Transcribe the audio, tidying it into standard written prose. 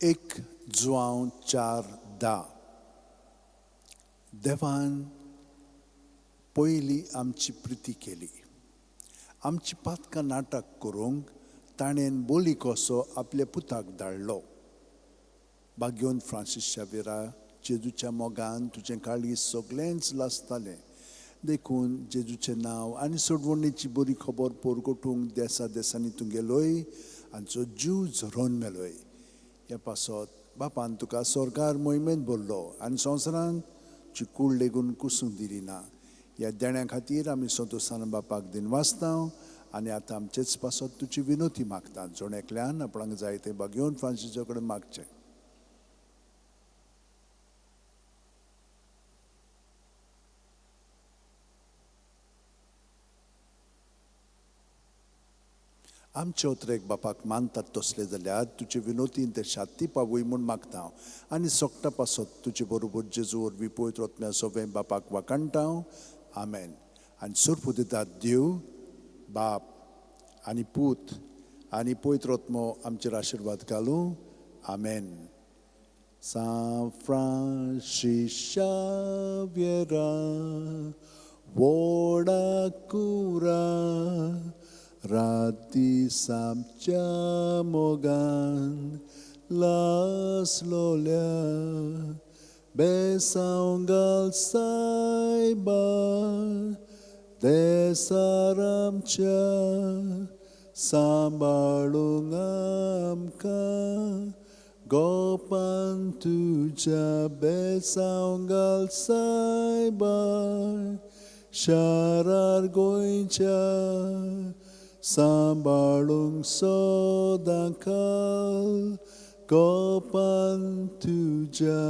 1 जुआंव 4:10. देवान पयली आमची प्रिती केली. आमची पातकां नाटक करूंक ताणें बोली कसो आपल्या पुताक धाडलो. भाग्योन फ्रांसीस शावेरा, जेजूच्या मोगान तुजें काळीज सगळेंच लासतालें. देखून जेजूचें नांव आनी सोडवणेची बरी खबर पोरगोटूंक देसा देसांनी तूं गेलोय आनी जो जीव झरोवन मेलोय. ह्या पासत बापान तुका सरकार मोहिमेंत भरलो आनी संवसारांत चिकूळ लेगून कुसूंक दिली ना. ह्या देण्या खातीर आमी संतोशान बापाक दिनवासता आनी आतां आमचेच पासत तुजी विनोती मागता. जण एकल्यान आपणाक जाय तें भाग्योन फ्रांसिसा कडेन मागचें. आमचे उतरेक बापाक मानतात तसले जाल्यार तुजे विनोतीन ते शाती पावय म्हूण मागता आनी सोकटा पासत तुजे बरोबर जेजू वरवीं पवित्र आत्म्या सगळें बापाक वाखाणटा. आमेन. आनी सोरपू दितात देव बाप आनी पूत आनी पवित्र आत्मो आमचेर आशिर्वाद घालूं. आमेन. सांत फ्रांसीस शाव्येरा व्हडा कुरा राती आमच्या मोगान लासलोल्या बेसांव घाल सायबा देसार आमच्या सांबाळूंक आमकां गोपान तुज्या बेसांव घाल सायबा शारार गोंयच्या सांबाळूंक सदांकाळ गोपान तुज्या.